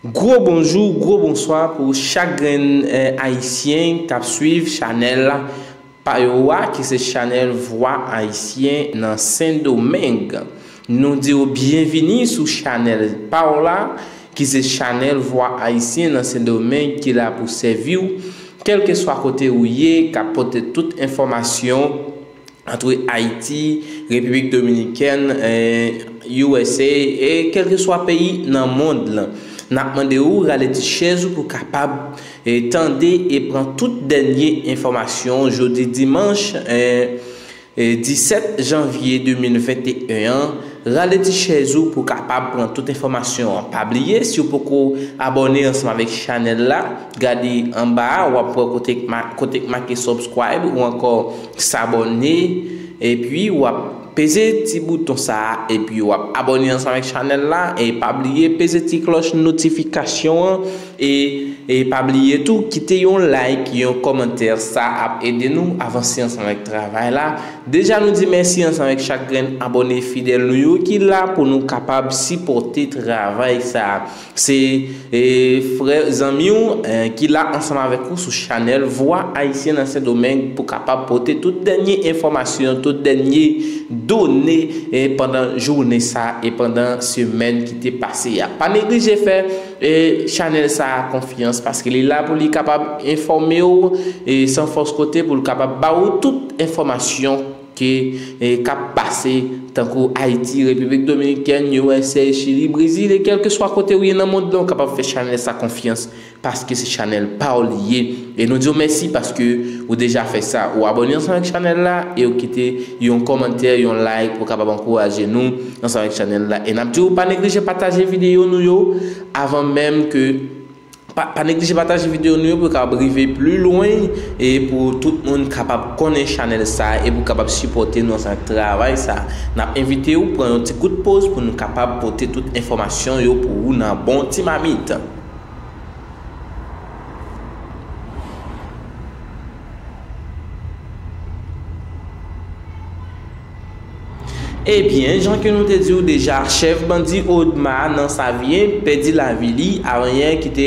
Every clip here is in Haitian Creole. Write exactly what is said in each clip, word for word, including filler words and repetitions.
Gwo bonjou, gwo bonswa pou chak grenn eh, Ayisyen k ap swiv chanèl pa yo a, ki se chanèl Vwa Ayisyen nan Sendomeng. Nou di w byenvini sou chanèl pa w la, ki se chanèl Vwa Ayisyen nan Sendomeng, ki la pou sèvi w, kèlkeswa kote ou ye, k ap pote tout enfòmasyon antre Ayiti, Repiblik Dominikèn, eh, U S A, e kèlkeswa peyi nan mond lan. N ap mande w rale ti chèz ou pou kapab eh, tande e pran tout dènye enfòmasyon jodi dimanch eh, eh, disèt janvye de mil venteyen an. Rale ti chèz ou pou kapab pran tout enfòmasyon an. Pa bliye, si w poko abòne ansanm avèk chanèl la, gade anba a, w ap wè kote k ma- kote k make subscribe ou ankò s'abonner. Epi w ap peze ti bouton sa a, epi w ap abòne ansanm avèk chanèl la. E pa bliye peze ti klòch notifikasyon an. E, e pa bliye tou, kite yon like, yon kòmantè. Sa ap ede nou avanse ansanm avèk travay la. Deja nou di mèsi ansanm avèk chak grenn abòne fidèl nou yo ki la pou nou kapab sipòte travay sa a. Se eh, frè zanmi w eh, ki la ansanm avèk ou sou chanèl Vwa Ayisyen nan Sendomeng pou kapab pote tout dènye enfòmasyon, tout dènye done eh, pandan jounen sa e pandan semèn ki te pase a. Pa neglije fè eh, chanèl sa a konfyans, paske li la pou li kapab enfòme w eh, san fòs kote, pou l kapab ba ou tout enfòmasyon ke eh, k ap pase, tankou Ayiti, Repiblik Dominikèn, U S A, Chili, Brezil, e kèlkeswa kote ou ye nan mond lan, ou kapab fè chanèl sa konfyans, paske se chanèl pa w li ye. E nou di w mèsi paske ou deja fè sa. Ou abòne ansanm avèk chanèl la e ou kite yon kòmantè, yon like pou kapab ankouraje nou ansanm avèk chanèl la. E n ap di w pa neglije pataje videyo nou yo avan menm ke pa, pa neglije pataje videyo nou yo pou yo kapab rive pli lwen e pou tout moun kapab konnen chanèl sa a e pou kapab sipòte nou ansanm ak travay sa a. N ap envite w pran yon ti kout poz pou nou kapab pote tout enfòmasyon yo pou ou nan bon ti mamit. Ebyen, jan ke nou te di w deja, chèf bandi Odma nan Savyen pèdi lavi li avanyè ki te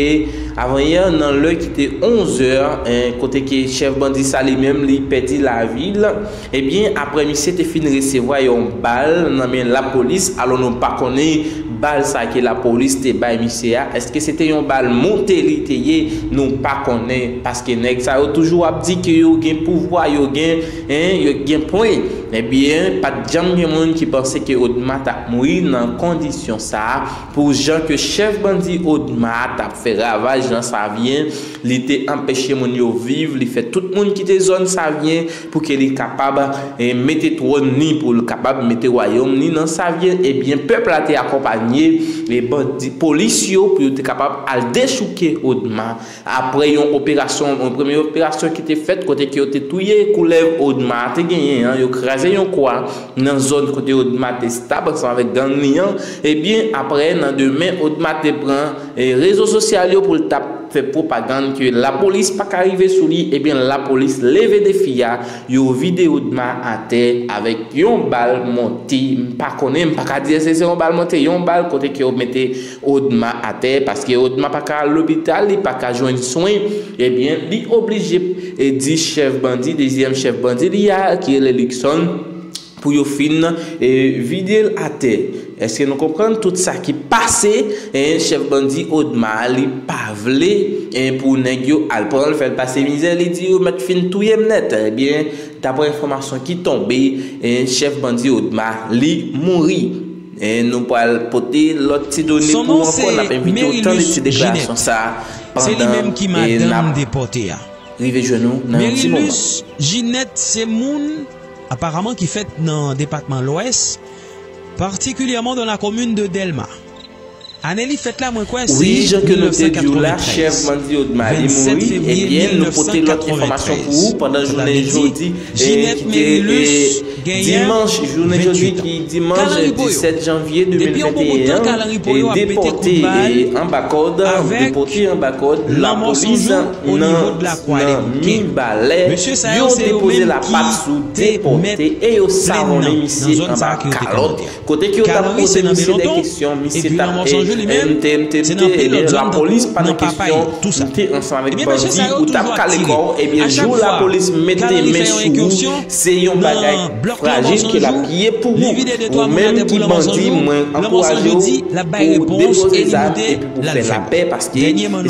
avanyè nan lè ki te onzè, eh, kote ke chèf bandi sa li menm li pèdi lavi l. Ebyen, aprè misye te fin resevwa yon bal nan men lapolis, alò nou pa konnen bal sa ke lapolis te bay misye a, èske se te yon bal monte li te ye, nou pa konnen, paske nèg sa yo toujou ap di ke yo gen pouvwa, yo gen, en, yo gen pwen. Ebyen, pa t janm gen moun ki panse ke Odma t ap mouri nan kondisyon sa a, pou jan ke chèf bandi Odma t ap fè ravaj nan Savyen, li te anpeche moun yo viv, li fè tout moun kite zòn Savyen pou ke li kapab eh, mete twòn ni, pou l kapab mete wayòm ni nan Savyen. Ebyen, pèp la te akonpanye eh, bandi, polis yo pou yo te kapab al dechouke Odma. Aprè yon operasyon, yon premye operasyon ki te fèt kote ke yo te touye koulèv Odma te genyen an, yo kraze yon kwa nan zòn kote Odma te stab ansanm avèk gang li an. Ebyen, aprè, nan demen, Odma te pran eh, rezo sosyal yo pou l t ap fè pwopagann ke lapolis pa ka rive sou li. Ebyen, lapolis leve defi a, yo vide Odma atè avèk yon bal monte. M pa konnen, m pa ka di èske se yon bal monte, yon bal kote ke yo mete Odma atè, paske Odma pa ka al lopital, li pa ka jwenn swen. Ebyen, li oblije eh, di chèf bandi, dezyèm chèf bandi li a, ki rele Luckson, pou yo fin eh, vide l atè. Èske nou konprann tout sa ki pase? Eh, chèf bandi Odma li pa vle eh, pou nèg yo al pran l, fè l pase mizè, li di yo mèt fin touye m nèt. Ebyen, daprè enfòmasyon ki tonbe, eh, chèf bandi Odma li mouri. Eh, nou pral pote lòt ti done pou ou ankò, n ap envite w tande ti deklarasyon sa a pandan eh, n ap rive jwenn ou nan yon ti moman. Ginette se moun aparaman ki fèt nan depatman Lwès, patikilyèman dans la commune de Delma. Ane li fèt la, mwen kwè se wi, jan ke nou te di w la, chèf bandi Odma li mouri. Ebyen, nou pote lòt enfòmasyon pou ou pandan jounen jodi, eh, ki te eh, dimanch, jounen jodi ki dimanch disèt janvye de mil venteyen an, eh, depòte eh, anba kòd, depòte anba kòd lapolis nan, nan Mibalè. Yo depoze lapat sou depòte e yo savonnen misye anba kalòt. Kote ke yo t ap poze misye de kesyon, misye t ap eh, M T, M T, M T, ebyen, lapolis pa nan kesyon, m te ansanm avèk bandi, ou t ap kale kò w, ebyen, jou lapolis mete men sou ou, se yon bagay frajil ke l ap ye pou ou. Ou menm ki bandi, mwen ankouraje w pou w depoze zam epi pou w fè lapè, paske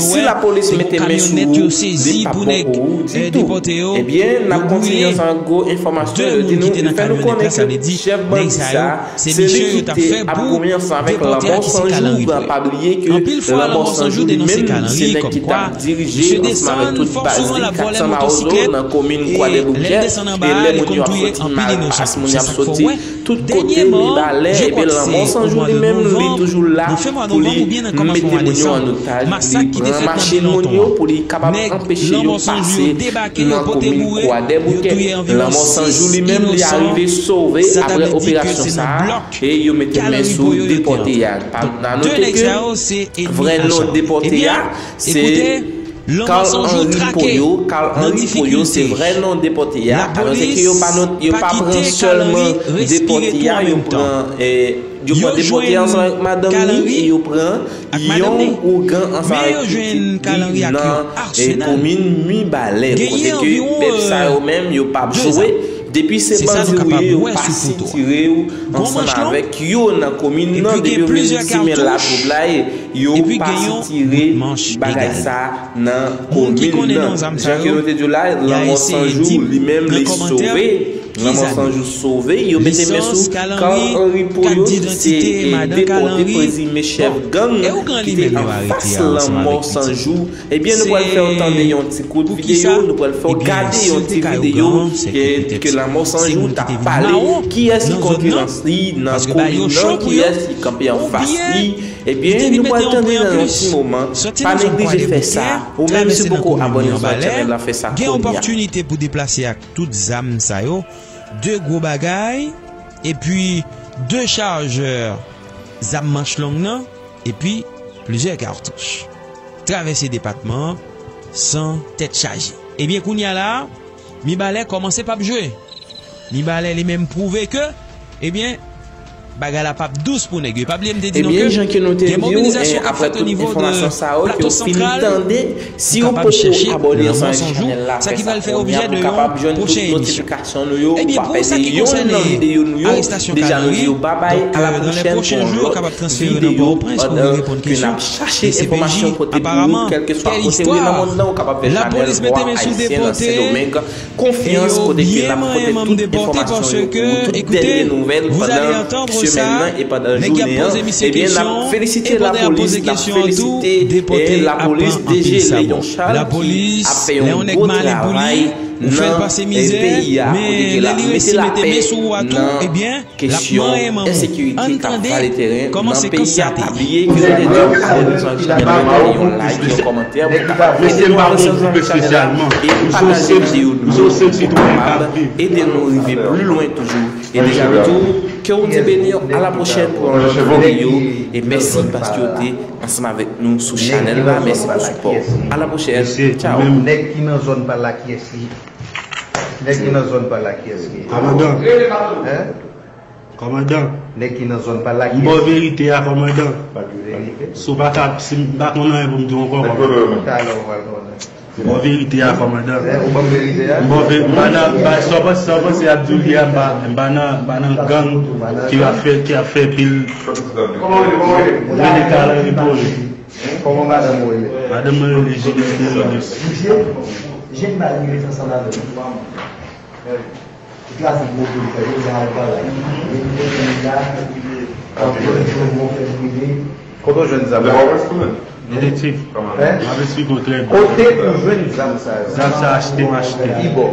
si lapolis mete men sou ou, li p ap bon pou ou ditou. Ebyen, n ap kontinye ansanm ak gwo enfòmasyon. Yo di nou, yo fè nou konnen ke chèf bandi sa, se li ki te ap goumen ansanm avèk Lanmò San Jou. Pa bliye ke Lanmò San Jou li menm, se nèg ki t ap dirije ansanm avèk tout baz li, kat san Mawozo, nan komin Kwadèboukè. E lè moun yo ap soti Malpas, moun yo ap soti tout kote, Mibalè, ebyen, Lanmò San Jou li menm, li toujou la pou li mete moun yo an otaj, li pran machin moun yo pou li kapab anpeche yo pase nan komin Kwadèboukè. Lanmò San Jou li menm, li arive sove apre operasyon sa a, e yo mete men sou depòte a. Pa, n a note ke vrè non depòte a, se Carl Henry Poyo. Carl Henry Poyo, se vrè non depòte a. Alò, se ke yo pa not-, yo pa pran sèlman depòte a, yo pran, eh, yo pran depòte a ansanm ak madanm li, e yo pran yon ougan ansanm avèk pitit li nan, eh, komin Mibalè, kote ke bèf sa yo menm, yo p ap jwe. Depi se bandi ou ye, yo pa sitire w ansanm avèk yo nan komin nan. Depi yo vin simen latwoublay, yo pa sitire bagay sa nan komin nan. Jan ke nou te di w la, Lanmò San Jou, li menm, li sove. Lanmò San Jou sove. Yo mete men sou Carl Henry Poyo, ki se, eh, depòte prezime chèf gang ki te anfas Lanmò San Jou. Ebyen, nou pral fè w tande yon ti kout videyo, nou pral fè w gade yon ti videyo ke, ke Lanmò San Jou t ap pale, kiyès ki konkirans li nan komin nan, kiyès ki kanpe anfas li. Ebyen, nou pral tande nan yon ti moman. Pa neglije fè sa. Ou menm, si w poko abòne sou chanèl la, fè sa kounye a. Gen opòtinite pou deplase ak tout zam sa yo, de gwo bagay, epi de chajè zam manch long nan, epi plizyè katouch. Travèse depatman an san tèt chaje. Ebyen, kounye a la a, Mibalè kòmanse p ap jwe. Mibalè li menm pwouve ke, ebyen, bagay la p ap dous pou nèg yo. E pa bliye m te di nou ke gen mobilizasyon k ap fèt o nivo de Plato Santral. Si w poko abòne ansanm avèk chanèl la, fè sa kounye a pou w kapab jwenn tout notifikasyon nou yo, pou w pa pèdi youn nan videyo nou yo. Deja nou di w babay, a la pwochèn pou yon lòt videyo pandan ke n ap chache enfòmasyon pote pou ou, kèlkeswa kote w ye nan mond lan, ou kapab fè chanèl Vwa Ayisyen nan Sendomeng konfyans, kote ke n ap pote tout enfòmasyon yo pou ou, tout dènye nouvèl pandan semèn nan e pandan jounen an. Ebyen, n ap felisite lapolis, n ap felisite, eh, lapolis, D G Léon Charles, ki ap fè yon gwo travay nan, eh, peyi a, kote ke l ap mete lapè nan kesyon ensekirite k ap vale teren nan peyi a. Pa bliye ke w te di w abòne sou chanèl la, kite yon like, yon kòmantè pou w kapab ede nou avanse ansanm avèk chanèl la e pataje videyo nou yo pou kapab ede nou rive pli lwen toujou. E deja nou di w ke Bondye beni w, a la pwochèn pou yon lòt videyo. E mèsi paske w te ansanm avèk nou sou chanèl la. Mèsi pou sipò. A la pwochèn. Tchao. Nèg ki nan zòn pa la, kiyès li? Nèg ki nan zòn pa la, kiyès li? Kòmandan. Hein? Kòmandan. Nèg ki nan zòn pa la, kiyès li? M ba w verite a, kòmandan. Verite. Si w pa ka, si m pa konn anyen pou m di w ankò, kòmandan. Talè w pral konnen. M ba w verite a, kòmandan. Hein, ou ban m verite a? M ba w ve-, m pa nan, m pa, sa w panse, sa w panse y ap di w li a, m pa, m pa nan, m pa nan gang ki ap fè, ki ap fè pil. Kòman w rele, kòman w rele? M rele Carl Henry Poyo. Kòman madanm ou rele? Madanm mwen rele Juliette Delius. Misye, jèn pa li ret ansanm avè nou. Tout la se gwo gwo li fè, yo di al travay. Depi kote li la, epi w ap jwenn yon bon fè prive. Kote w jwenn zam la? Detektif, m ap esplike w trè byen. Kote ou jwenn zam sa yo? Zam sa achte m achte. Ki bò?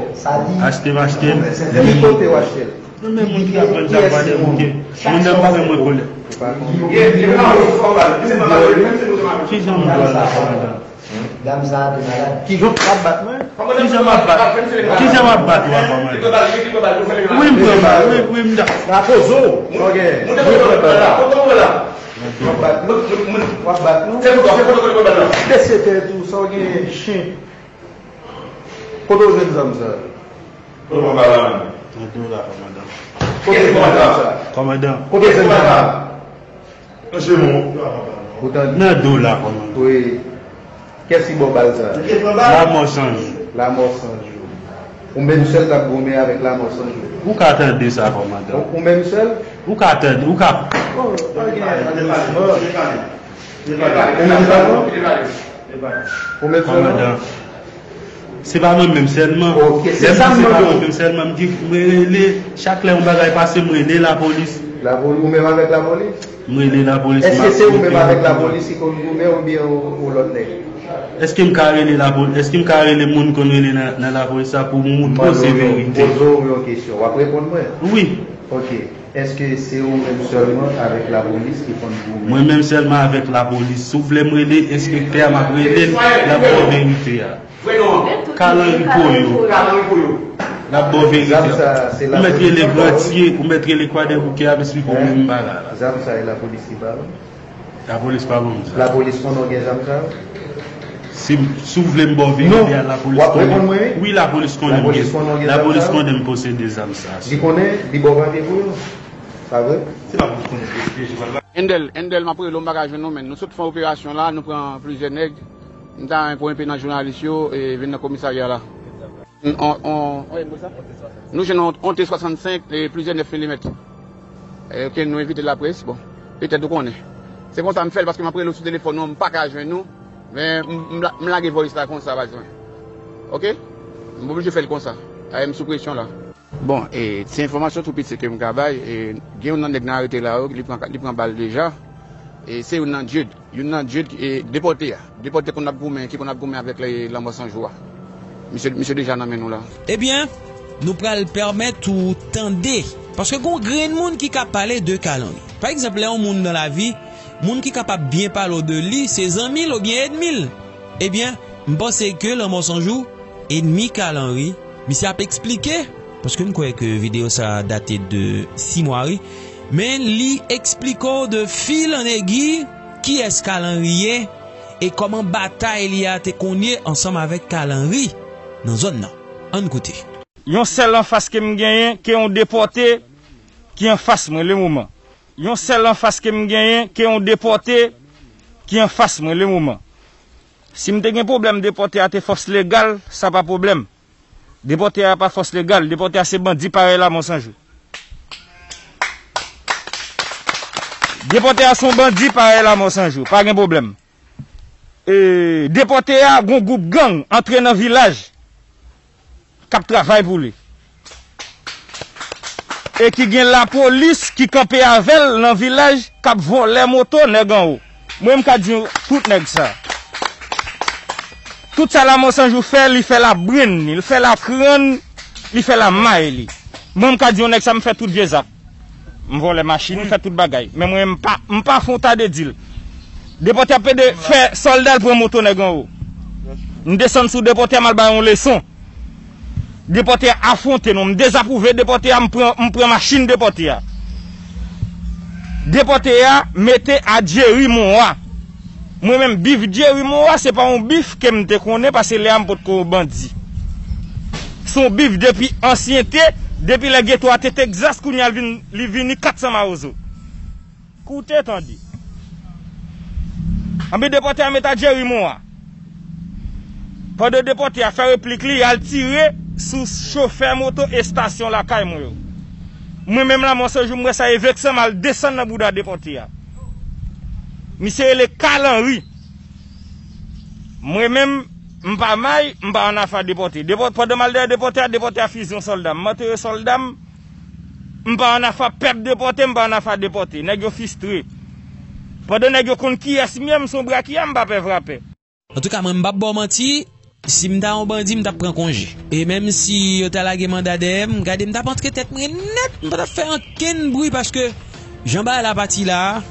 Achte m achte. Ki kote w achte l? Non, men moun ki ap vann zam pa de moun ki, moun nan pa gen mwen kolè. Kijan m dwe al la, kòmandan? Dam sa a te malad. Kijan w ap bat mwen? Kijan m ap bat? Kijan m ap bat ou a, kòmandan? Wi, m pran bal. Wi, wi, m da. Rapozo. Sa w gen? Wi, pran bal. W ap bat nou? W ap bat nou? Bese tèt ou, sa w gen, chen? Kote w jwenn zam sa? Kote w pran bal la menm? Tande w la, kòmandan. Kote w jwenn zam sa? Kòmandan. Kote w jwenn zam sa? Mesye, bon. Ou tande? Nan do la, kòmandan. Wi. Kiyès ki ba w bal sa a? Lanmò San Jou. Lanmò San Jou. Ou menm sèl k ap goumen avèk Lanmò San Jou. Ou ka tande sa, kòmandan. Ou, ou menm sèl? Ou ka tande, ou ka. Oh, ok. Ou menm sèlman? Ou menm sèlman? Kòmandan. Se pa mwen menm sèlman. Ok, se sa m mande w. Lè m di se pa mwen menm sèlman, m di, m rele, chak lè yon bagay pase, m rele lapolis. Lapolis, ou menm avèk lapolis? M rele lapolis. Èske se ou menm avèk lapolis ki konn goumen oubyen ou, ou lòt nèg? Èske m ka rele lapolis? Èske m ka rele moun konn rele nan, nan lapolis la pou m poze verite? Poze w yon kesyon. W ap reponn mwen? Wi. Ok. Èske se ou menm sèlman avèk lapolis ki konn goumen? Mwen menm sèlman avèk lapolis. Si w vle m rele enspektè a, m ap rele l, l ap ba w verite a. Kalanri Koyo. L ap ba w verite a. Ou mèt rele Grantye, ou mèt rele Kwadèboukè ap esplike w menm bagay la. Zam sa e lapolis ki ba w? Lapolis pa ban m zam. Lapolis konnen w gen zam sa yo? Si, si w vle m ba w verite a, lapolis konnen. Wi, lapolis konnen m gen. Lapolis konnen m posede zam sa. Li konnen, li ba w papye pou yo? Pa vre? Se pa pou konnen. Endel, Endel, m ap rele w, m pa ka jwenn ou, men nou sot fè yon operasyon la, nou pran plizyè nèg. M ta renmen pou enpe nan jounalis yo e vin nan komisarya la. On, on, nou jwenn on, on T swasannsenk e plizyè nèf milimèt. E ke nou envite laprès, bon, petèt ou konnen. Se konsa m fè l paske m ap rele w sou telefòn ou, m pa ka jwenn ou, men m, m la-, m lage voice la konsa, pa jwenn. Ok? M oblije fè l konsa. Aye m sou presyon la. Bon, e, se enfòmasyon tou piti ke m ka bay. E, gen youn nan nèg n arete la yo, li pran, li pran bal deja. E, se youn nan Jude, youn nan Jude, e, depòte a. Depòte konn ap goumen, ki konn ap goumen avèk le, Lanmò San Jou a. Misye, misye deja nan men nou la. Ebyen, nou pral pèmèt ou tande. Paske gon grenn moun ki ka pale de Kalanri. Pa egzanp, lè yon moun nan lavi, moun ki kapab byen pale w de li, se zanmi l oubyen ènmi l. Ebyen, m panse ke Lanmò San Jou, ènmi Kalanri, misye ap eksplike, paske m kwè ke videyo sa a date de sis mwa, wi. Men li eksplike w de fil an egi kiyès Kalanri ye e kòman batay li a te konn ye ansanm avèk Kalanri nan zòn nan. Ann koute. Yon sèl anfas ke m genyen, ke yon depòte ki anfas mwen le moman. Yon sèl anfas ke m genyen, ke yon depòte ki anfas mwen le moman. Si m te gen pwoblèm, depòte a te fòs legal, sa pa pwoblèm. Depòte a pa fòs legal, depòte a se bandi parèy Lanmò San Jou. Depòte a se yon bandi parèy Lanmò San Jou, pa gen pwoblèm. E, depòte a, gon gwoup gang antre nan vilaj k ap travay pou li. E ki gen lapolis ki kanpe avè l nan vilaj k ap vòlè moto nèg anwo. Mwen, m ka di tout nèg sa. Tout sa Lanmò San Jou fè, li fè labrenn li, li fè lakrann, li fè lamay li. Mwen, m ka di yon nèg sa, m fè tout vye zak. M vòlè machin, m fè tout bagay. Men mwen, m pa, m pa fè yon ta de dil. Depòte a pede fè sòlda l pran moto nèg anwo. M desann sou depòte a, m al ba yon leson. Depòte a afwonte nou. M dezapwouve depòte a, m pran, m pran machin depòte a. Depòte a mete a Jerry Moa. Mwen menm, bif Jerry Moa, se pa yon bif ke m te konnen, paske lè a m potko yon bandi. Se yon bif depi ansyente, depi lè geto a te Texas, kounye a l vin, li vini kat san mawozo. Koute tande. Anben depòte a met a Jerry Moa. Pandan depòte a fè replik li, al tire sou chofè moto estasyon lakay mwen yo. Mwen menm Lanmò San Jou, m wè sa e vekse m, al desann nan bouda depòte a. Misye rele Kalanri. Mwen menm, m pa may, m pa ann afa depòte. Depò-, pandan m al dèyè depòte a, depòte a fize yon sòlda m. M antere sòlda m, m pa ann afa pèp depòte, m pa ann afa depòte. Nèg yo fistre. Pandan nèg yo konn kiyès m ye, m se yon brakiya, m pa pè vrapè. Antouka, mwen, m p ap ba w manti, si m ta yon bandi, m t ap pran konje. E menm si yo ta lage manda dèyè m, gade, m t ap antre tèt mwen nèt, m pa t ap fè ankenn bri paske jan bagay la pati la a,